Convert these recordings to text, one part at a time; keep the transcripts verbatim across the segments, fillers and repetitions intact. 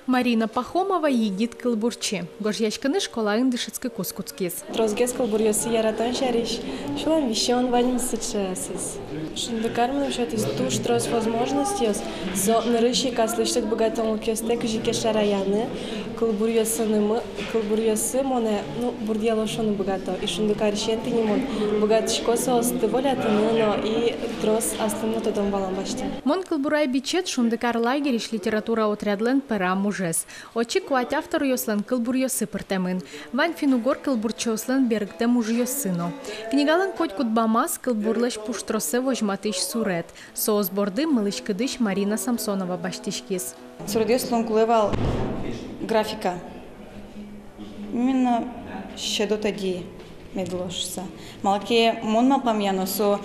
Марина Пахомова — егит кылбурчи. Гожъяськыны школаын дышетскыкуз кутскиз. Тросгес кылбуръёсы яратон сярысь, сюлэм висён, ваньмыз сыӵеосыз. «Шундыкар» мыным сётӥз туж трос возможностьёс. Со нырысь ик аслэсьтыд быгатонлыкъёстэ кызьы ке шараяны, кылбуръёсынымы, кылбуръёсы монэ, ну, бурдъяло шуыны быгато. И «Шундыкарысен» тӥни мон быгатӥсько соосты волятыны но и трос аслым но тодон-валан басьтыны. «Мон кылбурай» бичет «Шундыкар» лагерьысь литература отрядлэн пӧрам ужез. Отчы куать авторъёслэн кылбуръёссы пыртэмын. Вань финн-угор кылбурчиослэн берыктэм ужъёссы но. Книгалэн котькуд бамаз кылбурлэсь пуштроссэ возьматӥсь сурет. Соос борды мылысь-кыдысь Марина Самсонова басьтӥськиз. Суредъёс луыны кулэ вал графика. Именно сьӧдо-тӧдьы мед луоз шуыса. Малы ке мон малпамъя но, со,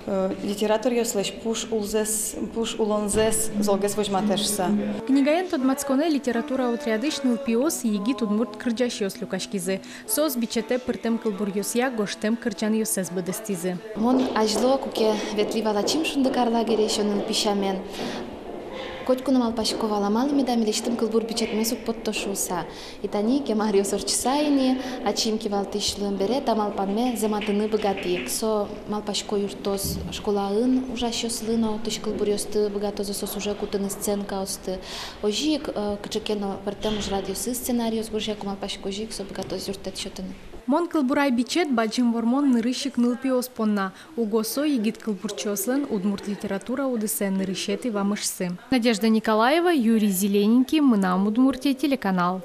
э, литераторъёслэсь пуш улзэс, пуш улонзэс золгес возьматэ шуыса. Книгаен тодматсконэ литература отрядысь нылпиос, егит удмурт кырӟасьёс люкаськизы. Соос бичетэ пыртэм кылбуръёсъя гожтэм кырӟанъёссэс быдэстӥзы. Мон азьло, куке ветлӥ вал ачим «Шундыкар» лагере ещё нылпи сямен, котьку но малпасько вал, а малы меда милесьтым кылбур бичетмес уг потто шуыса. И тани кема аръёс ортчыса ини, ачим кивалтӥсь луэм бере та малпанме зэматыны быгатӥ. Со, малпасько, юрттоз школаын ужасьёслы но, отысь кылбуръёсты быгатозы соос уже кутыны, сценкаосты. Озьы ик, э, кыӵе ке но пӧртэм ужрадъёсы сценарийёс гожъяку, малпасько, озьы ик со быгатоз юрттэт сётыны. «Мон кылбурай» бичет бадӟым вормон нырысь ик нылпиос понна. Уго со егит кылбурчиослэн удмурт литература удысэ нырысетӥ вамышсы. Надежда Николаева, Юрий Зелененький, «Мынам Удмуртие» телеканал.